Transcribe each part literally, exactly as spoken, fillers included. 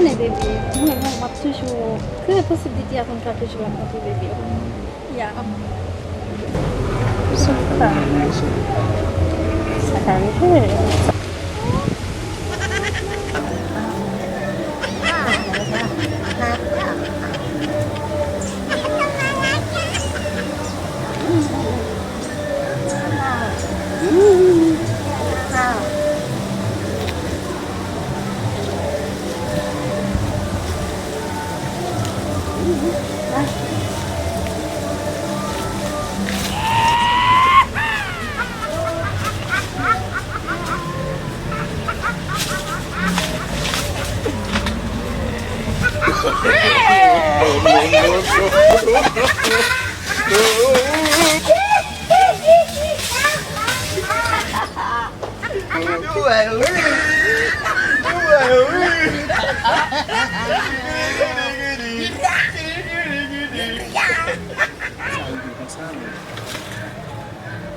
Konnen, bebe, mwen menm, m ap toujou, trè posib Didi a konn ka toujou rakonte, bebe. Ya. Sa pa. Sa ka rive.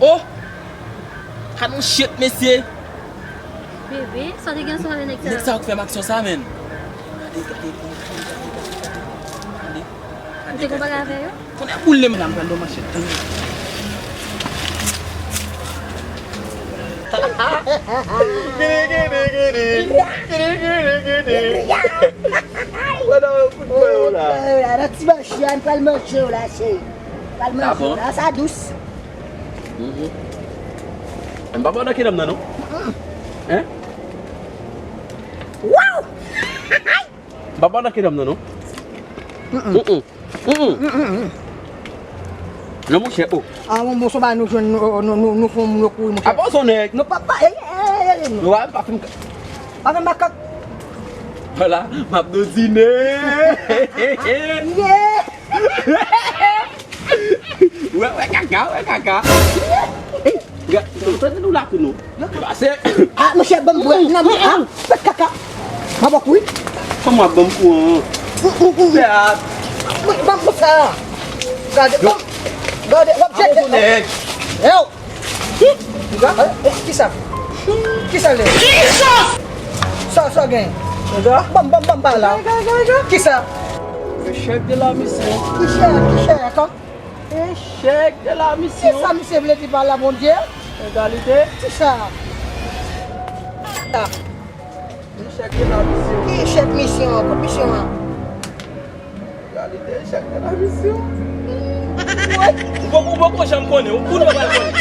Oh! Ka nou shit, mesye! Bebe, sa w te gen sou avè nèg sa? Nèg sa yo k fè m aksyon sa, menn. Gade, gade, gade, gade, gade, gade. Ou te konpare avè yo? Konnen boule m la, m pral ba w manchèt. Wè nan kout pwen yo la. Ala ti manje, ann pral manje yo la, cheri. Pral manje yo la, sa dous. Mhm. M pa ba w nan kenèm nan, non? Hein? Waw! M pa ba w nan kenèm nan, non? Mm-mm. Mm-mm. Non, monchè, oh. Ah, bon, bon, se pa nou jwenn, nou, nou, nou, nou fè moun yo kouri, monchè. Apa w se yon nèg? Nou pa, pa, eh, eh, eh, eh, nou. Nou pa, pa fè m ka- Pa fè makak. Vwala, m ap dozine. Yeah! Wè, wè kaka, wè kaka. Gad, ou tande nou la tou nou. Pase. Ah, monchè, ban m bwè. Nan men, ah, fè kaka. Mabòk, wi. Kòman ap ban m kou an? Fè a. Ban m kou sa. Gade, ban m. Gade, w ap jete. Yo. Kisa? Kisa le? Sa, sa gen. Ban m, ban m, ban m ba la. Kisa? Echèk de la misyon. Kisa, kisa, kon? Echèk de la misyon. Kisa misye vle di pa la, Bondye? Egalite. Kisa? Echèk de la misyon. Ki echèk misyon? Kot misyon an? Egalite, echèk de la misyon. Ou poko, ou poko janm konnen. Ou konnen ou pral konnen.